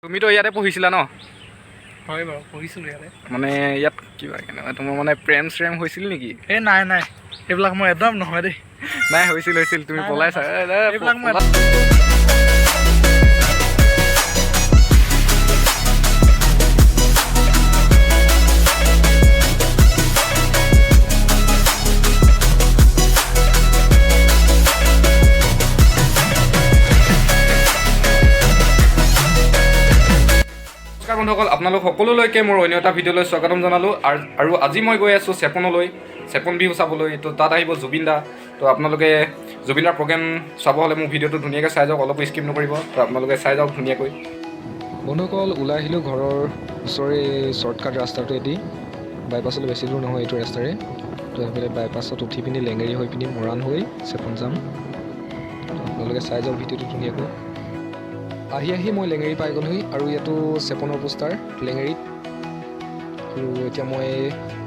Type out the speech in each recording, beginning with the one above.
তুমিতো ইয়াতে পঢ়িছিলা ন? হয় বাৰু, পঢ়িছিলোঁ ইয়াতে। মানে ইয়াত কিবা কেনেকুৱা তোমাৰ মানে প্ৰেম শ্ৰেম হৈছিল নেকি? এই নাই নাই, এইবিলাক মই একদম নহয় দেই। নাই, হৈছিল হৈছিল, তুমি নাই, নাই, পলাইছা। এইবিলাক মই নমস্কাৰ বন্ধুসকল, আপোনালোক সকলোলৈকে মোৰ অন্য এটা ভিডিঅ'লৈ স্বাগতম জনালোঁ। আৰু আজি মই গৈ আছোঁ চেপনলৈ, চেপন বিহু চাবলৈ। তো তাত আহিব জুবিন দা। তো আপোনালোকে জুবিন দাৰ প্ৰগ্ৰেম চাব হ'লে মোৰ ভিডিঅ'টো ধুনীয়াকৈ চাই যাওক, অলপো স্কিপ নকৰিব। তো আপোনালোকে চাই যাওক ধুনীয়াকৈ। বন্ধুসকল, ওলাই আহিলোঁ ঘৰৰ ওচৰৰে শ্বৰ্টকাট ৰাস্তাটোৱেদি। বাইপাছলৈ বেছি দূৰ নহয় এইটো ৰাস্তাৰে। তো সেইফালে বাইপাছত উঠি পিনি লেঙেৰি হৈ পিনি মৰাণ হৈ চেপন যাম। তো আপোনালোকে চাই যাওক ভিডিঅ'টো ধুনীয়াকৈ। আহি আহি মই লেঙেৰি পাই গ'লোহি আৰু ইয়াতো চেপনৰ পোষ্টাৰ লেঙেৰিত। আৰু এতিয়া মই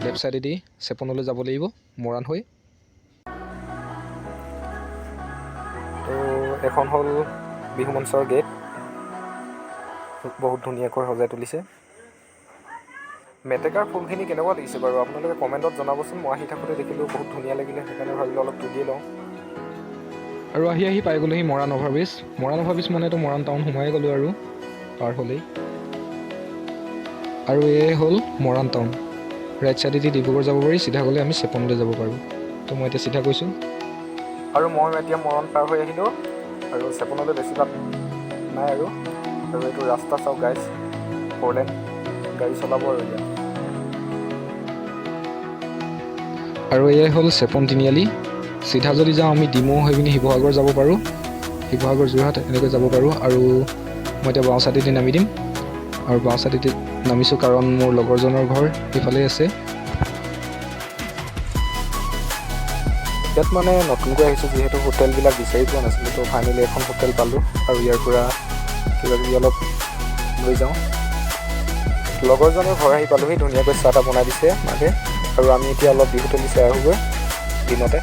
লেফ্ট ছাইডেদি চেপনলৈ যাব লাগিব মৰাণ হৈ। তো এখন হ'ল বিহু মঞ্চৰ গেট, বহুত ধুনীয়াকৈ সজাই তুলিছে। মেটেকাৰ ফুলখিনি কেনেকুৱা লাগিছে বাৰু আপোনালোকে কমেণ্টত জনাবচোন। মই আহি থাকোঁতে দেখিলোঁ, বহুত ধুনীয়া লাগিলে, সেইকাৰণে ভাবিলোঁ অলপ তুলিয়ে লওঁ। আৰু আহি আহি পাই গ'লোহি মৰাণ অভাৰব্ৰিজ। মৰাণ অভাৰব্ৰিজ মানেতো মৰাণ টাউন সোমাই গ'লোঁ আৰু পাৰ হ'লেই। আৰু এয়াই হ'ল মৰাণ টাউন। ৰাইট ছাইডেদি ডিব্ৰুগড় যাব পাৰি, চিধা গ'লে আমি চেপনলৈ যাব পাৰোঁ। তো মই এতিয়া চিধা গৈছোঁ আৰু মই এতিয়া মৰাণ পাৰ হৈ আহিলোঁ আৰু চেপনলৈ বেছি বাট নাই আৰু। আৰু এইটো ৰাস্তা চাওক গাইজ, ফ'ৰ লেন, গাড়ী চলাব আৰু এতিয়া। আৰু এয়াই হ'ল চেপন তিনিআলি। চিধা যদি যাওঁ আমি ডিমৌ হৈ পিনি শিৱসাগৰ যাব পাৰোঁ, শিৱসাগৰ যোৰহাট এনেকৈ যাব পাৰোঁ। আৰু মই এতিয়া বাওঁ চাইডেদি নামি দিম। আৰু বাওঁ চাইডেদি নামিছোঁ কাৰণ মোৰ লগৰজনৰ ঘৰ সেইফালে আছে। ইয়াত মানে নতুনকৈ আহিছোঁ যিহেতু হোটেলবিলাক বিচাৰি পোৱা নাছিলোঁ। তো ফাইনেলি এখন হোটেল পালোঁ আৰু ইয়াৰ পৰা কিবা কিবি অলপ লৈ যাওঁ। লগৰজনৰ ঘৰ আহি পালোহি, ধুনীয়াকৈ চাহ তাহ বনাই দিছে মাকে। আৰু আমি এতিয়া অলপ বিহুতলি চাই আহোঁগৈ দিনতে।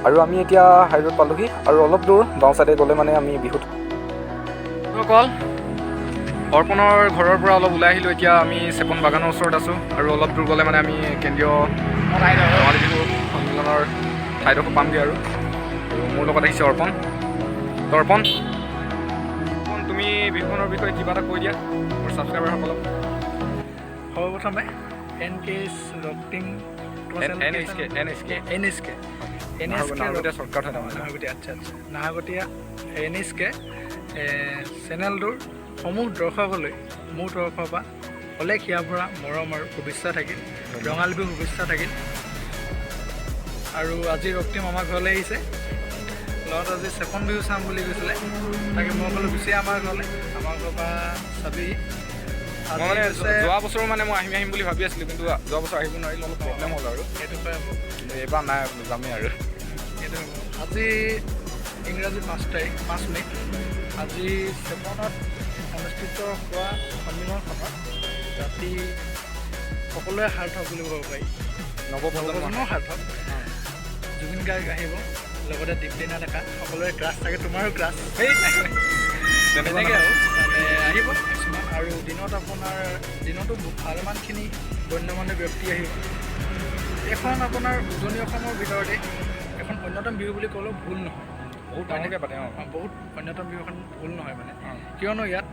আৰু আমি এতিয়া হাইৰোড পালোহি আৰু অলপ দূৰ বাওঁ চাইডে গ'লে মানে আমি বিহুত। অকল অৰ্পণৰ ঘৰৰ পৰা অলপ ওলাই আহিলোঁ। এতিয়া আমি চেপন বাগানৰ ওচৰত আছোঁ আৰু অলপ দূৰ গ'লে মানে আমি কেন্দ্ৰীয় ৰঙালী বিহু সন্মিলনৰ ঠাইডোখৰ পামগৈ। আৰু আৰু মোৰ লগত আহিছে অৰ্পণ। তো অৰ্পণ, তুমি বিহুখনৰ বিষয়ে কিবা এটা কৈ দিয়া মোৰ ছাবস্ক্ৰাইবাৰসকলক। সৰ্বপ্ৰথমে N K Raktim, N H K, N H K. N H K, N H K. Naharkatia shortcut হয় তাৰমানে। নাহৰকটীয়া, আচ্ছা আচ্ছা, নাহৰকটীয়া এন এইচ কে চেনেলটোৰ সমূহ দৰ্শকলৈ মোৰ তৰফৰ পৰা অলেখ হিয়া ভৰা মৰম আৰু শুভেচ্ছা থাকিল, ৰঙালী বিহু শুভেচ্ছা থাকিল। আৰু আজি ৰক্তিম আমাৰ ঘৰলৈ আহিছে, লগত আজি চেপন বিহু চাম বুলি কৈছিলে। তাকে মই ক'লোঁ গুচি আহ আমাৰ ঘৰলৈ, আমাৰ ঘৰৰ পৰা চাবি। মই মানে যোৱা বছৰো মানে মই আহিম আহিম বুলি ভাবি আছিলোঁ, কিন্তু যোৱা বছৰ আহিব নোৱাৰিলোঁ, অলপ প্ৰব্লেম হ'ল আৰু। সেইটো হয় হ'ব। কিন্তু এইবাৰ নাই, যামেই আৰু। সেইটো হ'ব। আজি ইংৰাজী 5 তাৰিখ, 5 মে', আজি চেপনত অনুষ্ঠিত হোৱা সন্মিলনখনত ৰাতি সকলোৱে সাৰ্থক বুলি ক'ব পাৰি, নৱপ্ৰজন্ম নৱপ্ৰজন্মৰ সাৰ্থক। জুবিন গাৰ্গ আহিব, লগতে দীপলিনা ডেকা, সকলোৰে ক্ৰাছ থাকে, তোমাৰো ক্ৰাছ। সেই তেনেকুৱা। তেনেকৈ আৰু মানে আহিব কিছুমান। আৰু দিনত আপোনাৰ দিনতো ভালেমানখিনি গণ্যমান্য ব্যক্তি আহিব। এইখন আপোনাৰ উজনি অসমৰ ভিতৰতে এখন অন্যতম বিহু বুলি ক'লেও ভুল নহয়। বহুত ডাঙৰকৈ পাতে। অঁ। বহুত অন্যতম বিহু এখন ভুল নহয় মানে, কিয়নো ইয়াত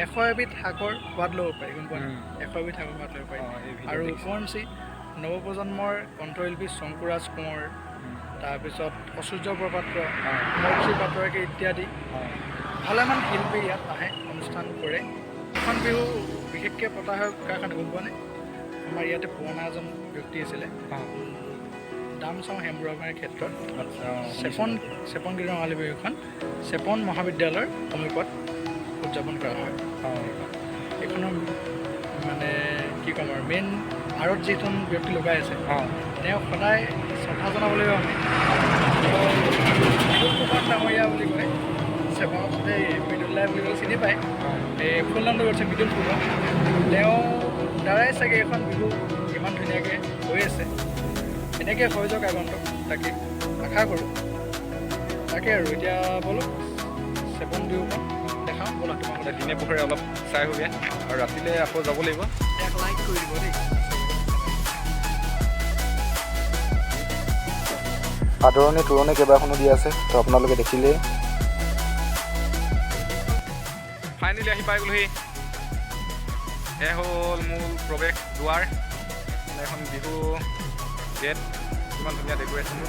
101বিধ শাকৰ সোৱাদ ল'ব পাৰি, গম পোৱা নাই? 101বিধ শাকৰ সোৱাদ ল'ব পাৰি। আৰু উপৰঞ্চি নৱপ্ৰজন্মৰ কণ্ঠশিল্পী শংকুৰাজ কোঁৱৰ, তাৰপিছত ঐশ্বৰ্য বৰপাত্ৰ, মৈত্ৰী পাটৰকে ইত্যাদি ভালেমান শিল্পী ইয়াত আহে, অনুষ্ঠান কৰে। এখন বিহু বিশেষকৈ পতা হয় কাৰ কাৰণে গম পোৱা নাই? আমাৰ ইয়াতে পুৰণা এজন ব্যক্তি আছিলে, দামচাও হেমবুঢ়াগোহাঁইৰ ক্ষেত্ৰত। চেপন গীত ৰঙালী বিহুখন চেপন মহাবিদ্যালয়ৰ সমীপত উদযাপন কৰা হয়। এইখনৰ মানে কি ক'ম আৰু, মেইন আঁৰত যিজন ব্যক্তি লগাই আছে, তেওঁক সদায় শ্ৰদ্ধা জনাব লাগিব আমি। বিপুল ফুকন ডাঙৰীয়া বুলি কয়, চেপনত এই মৃদুলাই বুলি ক'লে চিনি পায়। এই ফুল নামটো কৰিছে মৃদুল ফুকন, তেওঁ দ্বাৰাই চাগে এইখন বিহু ইমান ধুনীয়াকৈ হৈ আছে। এনেকৈ হৈ যাওক আগন্তক, তাকে আশা কৰোঁ। তাকে আৰু এতিয়া ব'লো চেপন বিহুখন দেখাওঁ, ব'লা তোমাক দিনে পোহৰে অলপ চাই আহোঁগৈ আৰু ৰাতিলৈ আকৌ যাব লাগিব। ইয়াক লাইক কৰি দিব দেই। আদৰণি তোৰণি কেইবাখনো দি আছে, তো আপোনালোকে দেখিলেই। ফাইনেলি আহি পাই গ'লোহি। এয়া হ'ল মূল প্ৰৱেশ দুৱাৰ, মানে এখন বিহু গেট, ইমান ধুনীয়া ডেক'ৰেশ্যনটো।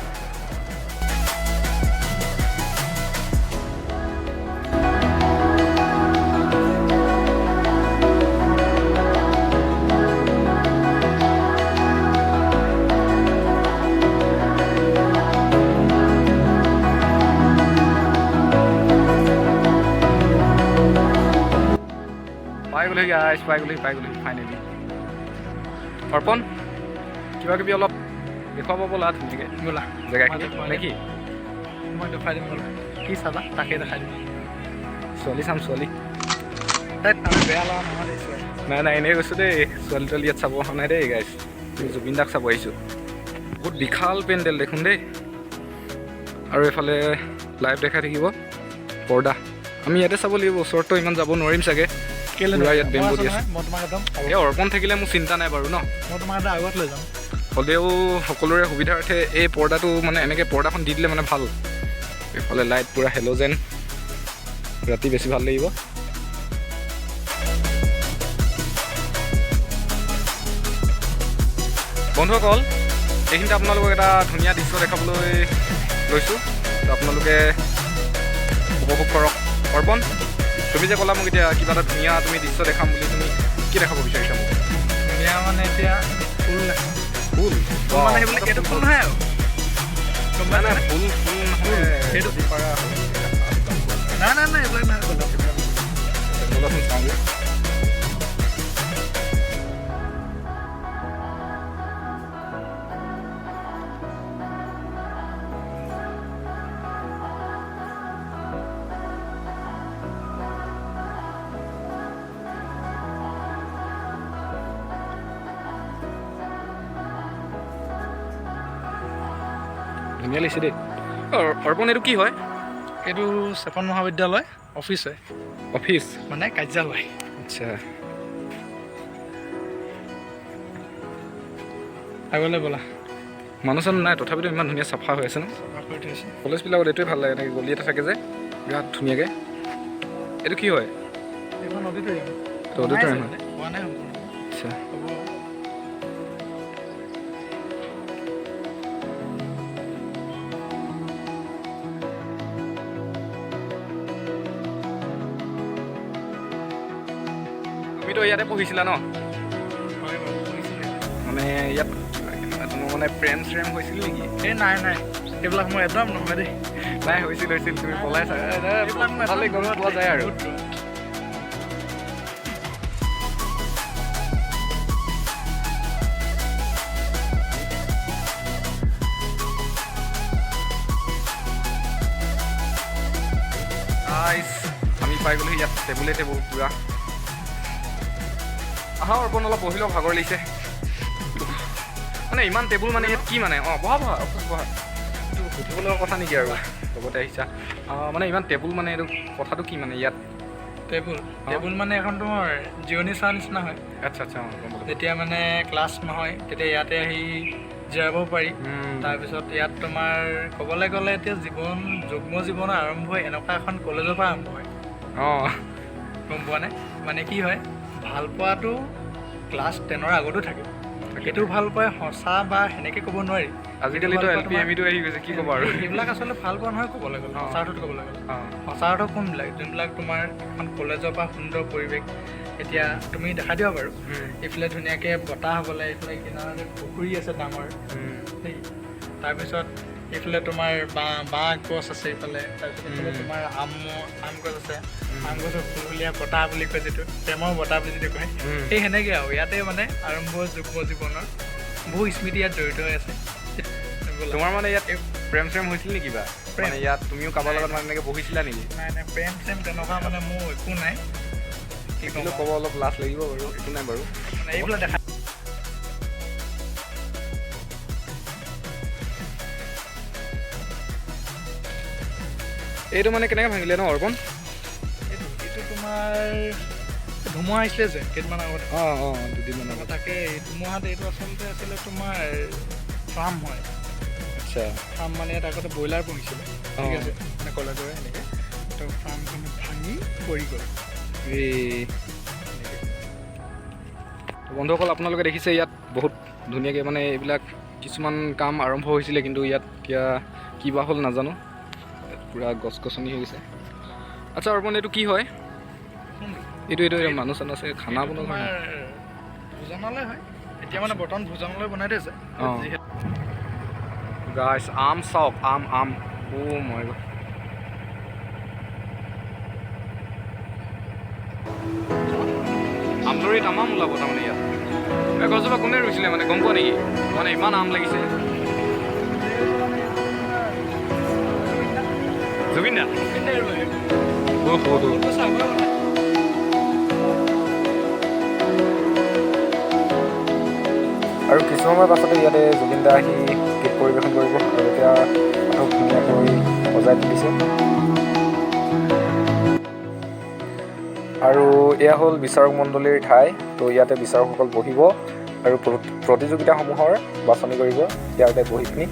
পাই গ'লোহি গাইজ, পাই গ'লোহি ফাইনেলি। অৰ্পণ, কিবা কিবি অলপ দেখুৱাব ব'লা ধুনীয়াকৈ ব'লা জেগাখিনি নেকি? মই দেখুৱাই দিম ব'লা, কি চাবা তাকে দেখাই দিম। ছোৱালী চাম, ছোৱালী। তাইত আমি বেয়া লগা নহয় দেই ছোৱালী। নাই নাই, এনেই কৈছোঁ দেই, ছোৱালী তোৱালী ইয়াত চাব অহা নাই দেই গাইজ, আমি জুবিন দাক চাব আহিছোঁ। বহুত বিশাল পেণ্ডেল দেখোন দেই। আৰু এইফালে লাইভ দেখাই থাকিব পৰ্দা। আমি ইয়াতে চাব লাগিব, ওচৰততো ইমান যাব নোৱাৰিম চাগে। কেলে পুৰা ইয়াত বেম্বু দি আছে। মই তোমাক একদম এই অৰ্পণ থাকিলে মোৰ চিন্তা নাই বাৰু ন, মই তোমাক এটা আগত লৈ যাম। হ'লেও সকলোৰে সুবিধাৰ্থে এই পৰ্দাটো মানে এনেকৈ পৰ্দাখন দি দিলে মানে ভাল। এইফালে লাইট পূৰা হেল'জেন, ৰাতি বেছি ভাল লাগিব। বন্ধুসকল, এইখিনিতে আপোনালোকক এটা ধুনীয়া দৃশ্য দেখাবলৈ লৈছোঁ, তো আপোনালোকে উপভোগ কৰক। অৰ্পণ, তুমি যে ক'লা মোক এতিয়া কিবা এটা ধুনীয়া তুমি দৃশ্য দেখাম বুলি, তুমি কি দেখাব বিচাৰিছা মোক? ধুনীয়া মানে এতিয়া ফুল দেখাম। ফুল? ফুল মানে সেইবিলাক এইটো ফুল নহয় আৰু। গম নাই পাইছা নাই, নে? ফুল ফুল নহয়, সেইটো যদি পাৰা নাই নাই নাই, এইবিলাক নহয়, গোলাপ। ব'লাচোন চাওঁগৈ। ধুনীয়া লাগিছে দেই। অৰ্পণ, এইটো কি হয়? এইটো চেপন মহাবিদ্যালয় অফিচ হয়। অফিচ মানে কাৰ্যালয়। আচ্ছা, আগলৈ ব'লা। মানুহ চানুহ নাই, তথাপিতো ইমান ধুনীয়া চাফা হৈ আছে ন। চাফা কৰি থৈছে। কলেজবিলাকত এইটোৱে ভাল লাগে, এনেকৈ গলি এটা থাকে যে বিৰাট ধুনীয়াকৈ। এইটো কি হয়? এইখন অডিটৰিয়াম। এইটো অডিটৰিয়াম হয়? হোৱা নাই সম্পূৰ্ণ। আচ্ছা। হ'ব। তুমিতো ইয়াতে পঢ়িছিলা ন? হয় বাৰু, পঢ়িছিলোঁ। মানে ইয়াত তোমাৰ মানে প্ৰেম শ্ৰেম হৈছিল নেকি? এই নাই নাই, এইবিলাক মোৰ একদম নহয় দেই। নাই, হৈছিল হৈছিল, তুমি পলাইছা। এইবিলাক মোৰ ভালেই একদম গম পোৱা যায় আৰু। বহুত দূৰত। গাইজ, আমি পাই গ'লো ইয়াত, টেবুলে টেবুল পূৰা। আহা অৰ্পণ, অলপ বহি লওঁ, ভাগৰ লাগিছে। মানে ইমান টেবুল মানে ইয়াত কি মানে? অঁ বহা বহা, অফিচ বহা। এইটো সুধিব লগা কথা নেকি আৰু, লগতে আহিছা। মানে ইমান টেবুল মানে এইটো কথাটো কি মানে ইয়াত? টেবুল টেবুল মানে এখন তোমাৰ জিৰণি চোৱা নিচিনা হয়। আচ্ছা আচ্ছা, অঁ গম পালোঁ। যেতিয়া মানে ক্লাছ নহয় তেতিয়া ইয়াতে আহি জিৰাব পাৰি। তাৰপিছত ইয়াত তোমাৰ ক'বলৈ গ'লে এতিয়া জীৱন যুগ্ম জীৱনৰ আৰম্ভ হয় এনেকুৱা এখন কলেজৰ পৰা আৰম্ভ হয়। অঁ গম পোৱা নাই? মানে কি হয়, ভাল পোৱাটো ক্লাছ 10ৰ আগতো থাকে, সেইটো ভাল পোৱাই সঁচা বা সেনেকৈ ক'ব নোৱাৰি। আজিকালিতো ভাল এল পোৱা পি এম ইটো আহি গৈছে, কি ক'বা আৰু। এইবিলাক আচলতে ভাল পোৱা নহয় ক'বলৈ গ'লে, সঁচা অৰ্থত ক'বলৈ গ'লে। সঁচা অৰ্থ কোনবিলাক? যোনবিলাক তোমাৰ এখন কলেজৰ পৰা সুন্দৰ পৰিৱেশ। এতিয়া তুমি দেখা দিয়া বাৰু, এইফালে ধুনীয়াকৈ বতাহ হ'বলৈ, এইফালে কিনাৰতে পুখুৰী আছে ডাঙৰ দেই। তাৰপিছত এইফালে তোমাৰ বাঁহ গছ আছে এইফালে। তাৰপিছত এইফালে তোমাৰ আম গছ আছে, আম গছৰ ফুলফুলীয়া বতাহ বুলি কয় যিটো, প্ৰেমৰ বতাহ বুলি যিটো কয়, সেই সেনেকৈ আৰু ইয়াতে মানে আৰম্ভ যুগ্ম জীৱনৰ বহু স্মৃতি ইয়াত জড়িত হৈ আছে। তোমাৰ মানে ইয়াত প্ৰেম চেম হৈছিল নেকি কিবা? প্ৰেম? মানে ইয়াত তুমিও কাৰোবাৰ লগত মানে এনেকৈ বহিছিলা নেকি? নাই নাই, প্ৰেম চেম তেনেকুৱা মানে মোৰ একো নাই। কি ক'ম কিন্তু ক'ব অলপ লাজ লাগিব বাৰু, একো নাই বাৰু। মানে এইবিলাক দেখা। এইটো মানে কেনেকৈ ভাঙিলে ন অৰ্পণ? এইটো তোমাৰ ধুমুহা আহিছিলে যে কেইদিনমান আগতে। অঁ অঁ দুদিনমান আগত। তাকে এই ধুমুহাত এইটো আচলতে আছিলে তোমাৰ ফাৰ্ম হয়। আচ্ছা। ফাৰ্ম মানে ইয়াত আগতে ব্ৰইলাৰ পুহিছিলে, ঠিক আছে, মানে কলেজৰে সেনেকৈ। তো ফাৰ্মখন ভাঙি পৰি গ'ল। এই বন্ধুসকল, আপোনালোকে দেখিছে ইয়াত বহুত ধুনীয়াকৈ মানে এইবিলাক কিছুমান কাম আৰম্ভ হৈছিলে, কিন্তু ইয়াত এতিয়া কিবা হ'ল নাজানো, পূৰা গছ গছনি হৈ গৈছে। আচ্ছা অৰ্পণ, এইটো কি হয়? এইটো এইটো মানুহ চানুহ আছে, খানা বনোৱা ঘৰ? ভোজনালয় হয় এতিয়া, মানে বৰ্তমান ভোজনালয় বনাই থৈছে। গাইছ, আম চাওক, আম আম, অ' মই আমলৰি তামাম ওলাব তাৰমানে ইয়াত। এই গছজোপা কোনে ৰুইছিলে মানে গম পোৱা নেকি? মানে ইমান আম লাগিছে। জুবিন দা। আৰু কিছু সময়ৰ পাছতে ইয়াতে জুবিন দা আহি গীত পৰিৱেশন কৰিব আৰু এতিয়া খুব ধুনীয়াকৈ সজাই তুলিছে। আৰু এয়া হ'ল বিচাৰক মণ্ডলীৰ ঠাই। তো ইয়াতে বিচাৰকসকল বহিব আৰু প্ৰতিযোগিতাসমূহৰ বাছনি কৰিব ইয়াতে বহি পিনি।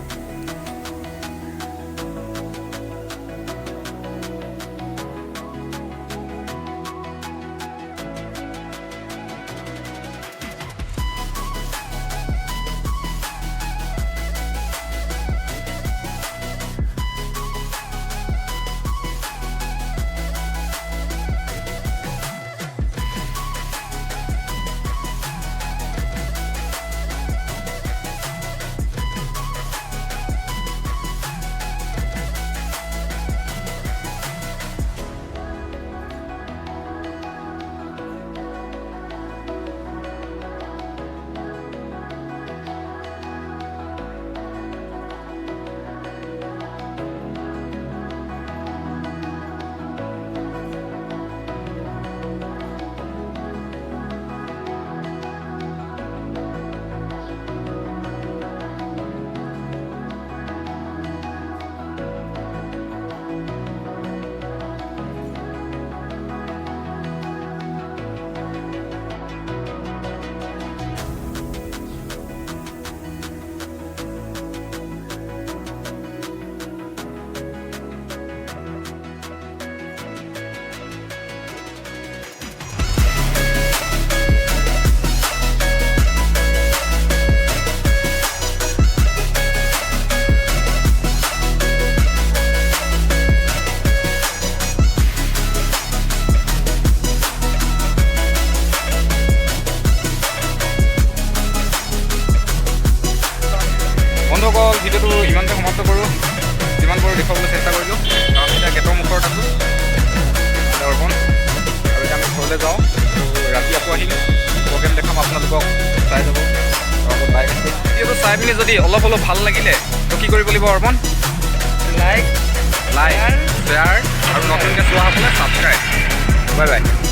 বন্ধুসকল, ভিডিঅ'টো ইমানতে সমাপ্ত কৰোঁ। যিমান পাৰোঁ দেখুৱাবলৈ চেষ্টা কৰিলোঁ। আমি এতিয়া গেটৰ মুখত আছোঁ অৰ্পণ, আৰু এতিয়া আমি ঘৰলৈ যাওঁ। ৰাতি আকৌ আহিম, প্ৰগ্ৰেম দেখাম আপোনালোকক, চাই যাব। বাইক আছে। ভিডিঅ'টো চাই পিনি যদি অলপ অলপ ভাল লাগিলে তো কি কৰিব লাগিব অৰ্পণ? লাইক, শ্বেয়াৰ আৰু নতুনকৈ চোৱাসকলে ছাবস্ক্ৰাইব। Bye bye.